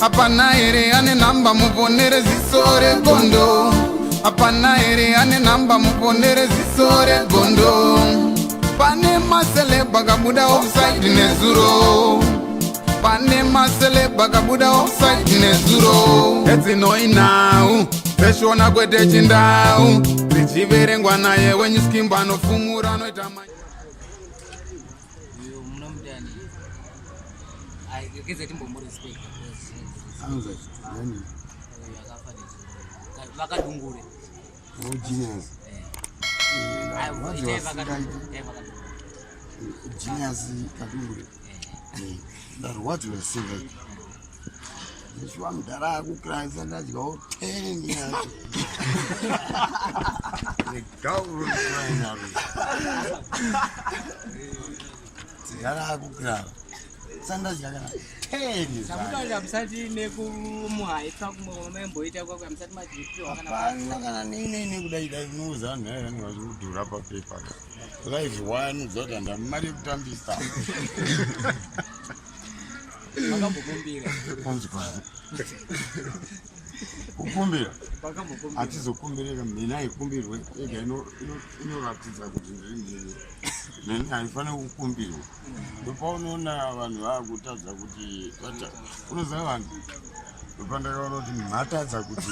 Hapana here ane nhamba muponere ziso regondo? Hapana here ane nhamba muponere ziso regondo? Pane maceleb akabuda offside nezuro. Pane maceleb akabuda offside nezuro. Edzinoinhau dzeshona kwete chindau dzichiverengwa naye wenyuskimbo anofumura anoita Uyo munomudani. Ai, regedza timbomurespect. Anonzi nani? Uyo akafa nezuro. Vakadungure. Oh, genius. Eh. Ai, itai vakadungure. Itai vakadungure. Genius Kadungure. Ndarwadziwa sei? Neshuwa mudhara akukiraisa ndadyawo 10 yacho. Regauro naro. Mudhara akukirara. Sandadya kana 10. Samutaura musati nekumuhaipa kumwe kwamaimboita kwako musati madzipiwa kana Hapana kana neine kudai dai unoudza vanhu vaya vanenge vachikudhura papepa. Live one udza kuti handina mari yekutambisa. Makambokumbira. Kwanzi kwanzi. Kukumbira. Makambokumbira. Hatizokumbirika mhene haikumbirwe ega inoratidza kuti ndiri mhene. Mhene haifaniri kukumbirwa. Ndopaunoona vanhu vaakutadza kuti unoziva vanhu ndopandakaona kuti matadza kuti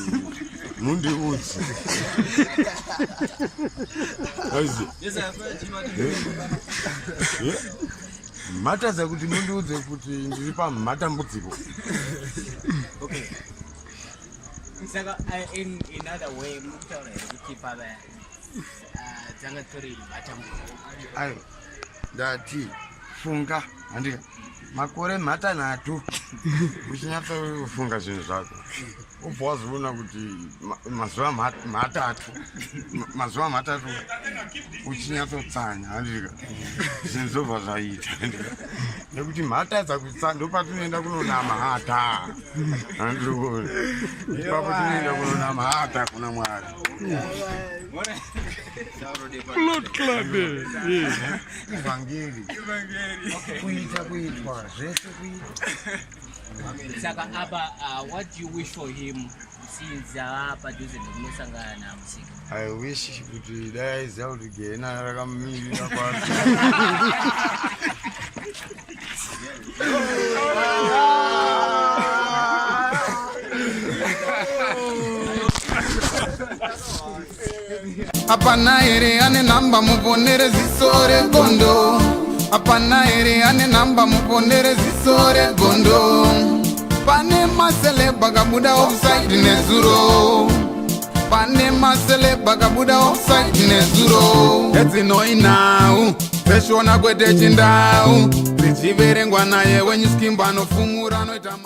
mundiudze. Aizi. Matadza kuti mundiudze kuti ndiri pamatambudziko. Okay. Saka in other way mukutaura here kuti pava dzanga tori matambudziko? Ayo ndati funga handika makore matanhatu uchinyatsofunga zvinhu zvako ubva wazoona kuti mazuva matatu mazuva matatu uchinyatsotsanya handika zvinhu zvobva zvaita handika nekuti mhatadza kutsa ndopatinoenda kunonama hata handikuona ipapo tinoenda kunonama hata kuna Mwari. Plot club. Ivhangeri kuita kuitwa zvese kuitwa. Saka apa what do you wish for him since ava padhuze nekunosangana naMusika? I wish kuti dai aiziva kuti gehena rakamumirira kwacho. Hapana here ane nhamba muponere ziso regondo? Hapana here ane nhamba muponere ziso regondo? Pane maceleb akabuda offside nezuro. Pane maceleb akabuda offside nezuro. Edzinoinhau dzeshona kwete chindau dzichiverengwa naye wenyuskimbo anofumura anoita.